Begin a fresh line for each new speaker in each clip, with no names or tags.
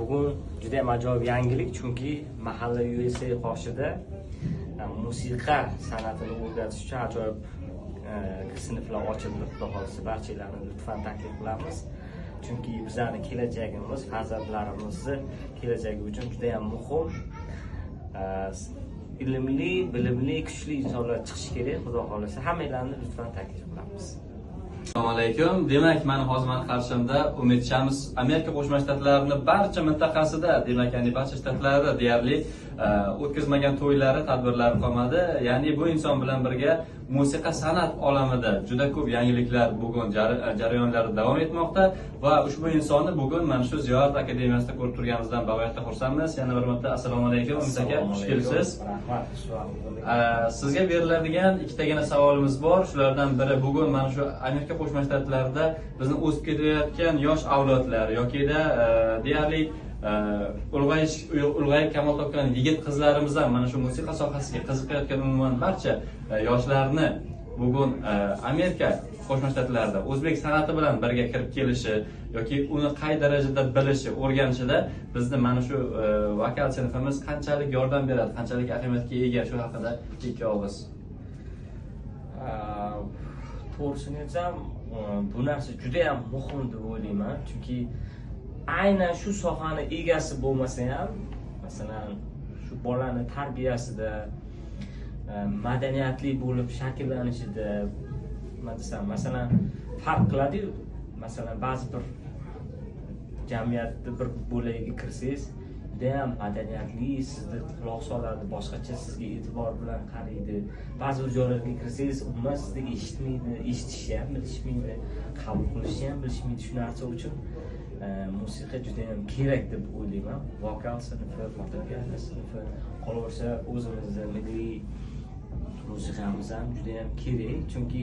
Bugun juda ham ajoyib yangilik, chunki Mahalla USA qoshida musiqa san'atini o'rgatish uchun ajoyib sinflar ochildi. Xudo xohlasa, barchalarni lutfan taklif qilamiz. Chunki bizlarning kelajagimiz, farzandlarimizni kelajagi uchun juda ham muhim. Ilmli, bilimli, kuchli insonlar chiqishi kerak. Xudo xohlasa, hammanglarni lutfan taklif qilamiz.
Assalomu alaykum. Demak, mana hozir meni qarshimda Umid Shams Amerika Qo'shma Shtatlarining barcha mintaqasida, demak, ya'ni barcha shtatlarida deyarli o'tkazmagan to'ylari, tadbirlari qolmadi. Ya'ni bu inson bilan birga musiqa san'at olamida juda ko'p yangiliklar bugun jarayonlari davom etmoqda va ushbu insonni bugun mana shu Ziyorat akademiyasida ko'rib turganimizdan bag'oyatda xursandmiz. Yana bir marta assalomu alaykum Umid aka, xush kelibsiz.
Rahmat.
Sizga beriladigan ikkitagina savolimiz bor. Shulardan biri bugun mana shu Amerika Qo'shma Shtatlarida bizni o'sib ketayotgan yosh avlodlar yokida deyarli ulg'ayib kamol topgan yigit qizlarimiz ham mana shu musiqa sohasiga qiziqayotgan umuman barcha yoshlarni bugun Amerika Qo'shma Shtatlarida o'zbek san'ati bilan birga kirib kelishi yoki uni qay darajada bilishi, o'rganishida bizni mana shu vokal sinfimiz qanchalik yordam beradi, qanchalik ahamiyatga ega, shu haqida ikki og'iz.
To'g'risini aytsam, bu narsa juda ham muhim deb o'ylayman, chunki aynan shu sohani egasi bo'lmasa ham, masalan, shu bolani tarbiyasida, madaniyatli bo'lib shakllanishida, nima desam, masalan, farq qiladi-yu, masalan, ba'zi bir jamiyatda bir bo'lagiga kirsangiz, juda ham madaniyatli, sizni quloq soladi, boshqacha sizga e'tibor bilan qaraydi. Ba'zi bir joylarga kirsangiz, umuman sizni eshitmaydi, eshitishni ham bilishmaydi, qabul qilishni ham bilishmaydi. Shu narsa uchun musiqa juda ham kerak deb o'ylayman. Vokal sinfi, fortepiano sinfi, qolaversa o'zimizni milliy musiqamiz ham juda ham kerak, chunki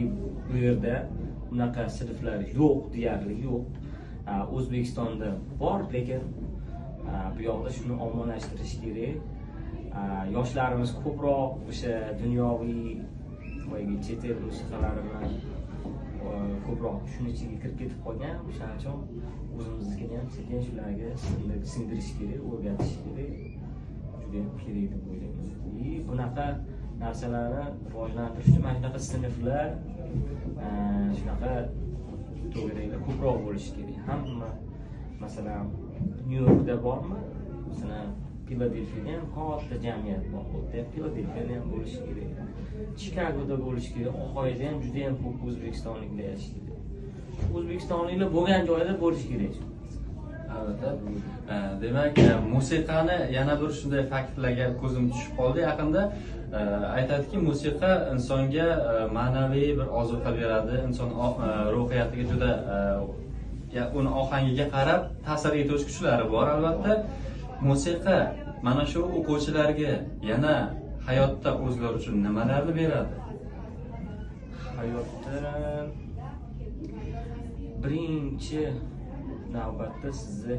bu yerda unaqa sinflar yo'q, deyarli yo'q. O'zbekistonda bor, lekin bu yoqda shuni ommalashtirish kerak. Yoshlarimiz ko'proq o'sha dunyoviy boyagi chet el musiqalarini ko'proq shuni ichiga kirib ketib qolgan. O'shaning uchun o'zimiznikini ham sekin shularga singdirish kerak, o'rgatish kerak. Juda ham kerak deb o'ylayman. Bunaqa narsalarni rivojlantirish uchun mana shunaqa sinflar, shunaqa to'garaklar ko'proq bo'lishi kerak. Hamma, masalan, Nyu-Yorkda bormi? Masalan, Filadelfiyada ham katta jamiyat bor. U yerda ham Filadelfiyada ham bo'lishi kerak. Chikagoda bo'lishi kerak. Oxoyda ham juda ham ko'p o'zbekistonliklar yashaydi. O'zbekistonliklar bo'lgan joyda bo'lishi kerak.
Albatta. Demak, musiqani yana bir shunday faktlarga ko'zim tushib qoldi yaqinda. Aytadiki, musiqa insonga ma'naviy bir ozuqa beradi, inson ruhiyatiga juda uni ohangiga qarab ta'sir etuvchi kuchlari bor albatta. Musiqa mana shu o'quvchilarga yana hayotda o'zlari uchun nimalarni beradi?
Hayotda birinchi navbatda sizni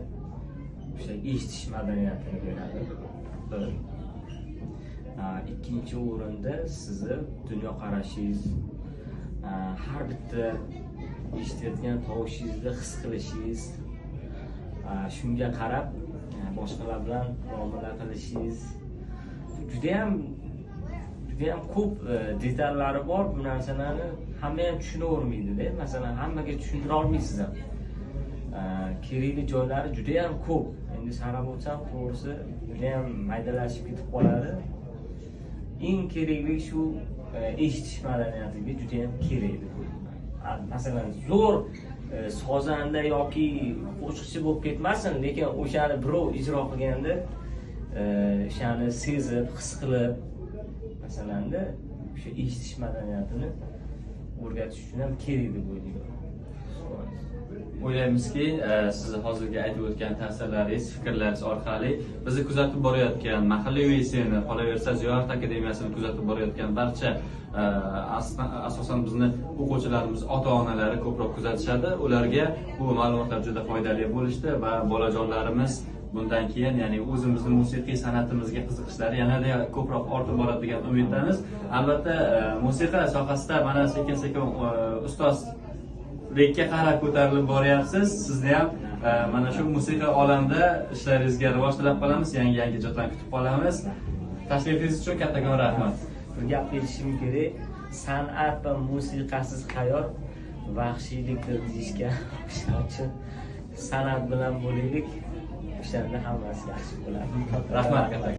o'sha eshitish madaniyatini beradi. Bir. Ikkinchi o'rinda sizni dunyoqarashingiz, har bitta eshitayotgan tovushingizni his qilishingiz, shunga qarab boshqalar bilan muomala qilishingiz, juda ham ko'p detallari bor. Bu narsalarni hamma ham tushunavermaydi-da. Masalan, hammaga tushuntira olmaysiz ham. Kerakli joylari juda ham ko'p. Endi sanab o'tsam, to'g'risi juda ham maydalashib ketib qoladi. Eng kerakli shu eshitish madaniyatiga juda ham kerak deb o'ylayman. Masalan, zo'r sozanda yoki qo'shiqchi bo'lib ketmasin, lekin o'shani birov ijro qilganda o'shani sezib, his qilib, masalanda o'sha eshitish madaniyatini o'rgatish uchun ham kerak deb o'ylayman.
O'ylaymizki, siz hozirgi aytib o'tgan tavsiyalaringiz, fikrlaringiz orqali bizni kuzatib borayotgan Mahalla USA'ni, qolaversa Ziyorat akademiyasini kuzatib borayotgan barcha asosan bizni o'quvchilarimiz, ota-onalari ko'proq kuzatishadi. Ularga bu ma'lumotlar juda foydali bo'lishdi va bolajonlarimiz bundan keyin, ya'ni o'zimizni musiqiy san'atimizga qiziqishlari yanada ko'proq ortib boradi degan umiddamiz. Albatta, musiqa sohasida mana sekin-sekin ustozlikka qarab ko'tarilib boryapsiz. Sizni ham Mana shu musiqa olamida ishlaringizga rivoj tilab qolamiz, yangi yangi ijodlarni kutib qolamiz. Tashrifingiz uchun kattakon rahmat.
Bir gap aytishim kerak, san'at va musiqasiz hayot vahshiylikdir deyishgan. O'shaning uchun san'at bilan bo'laylik, o'shanda hammasi yaxshi bo'ladi.
Rahmat kattakon.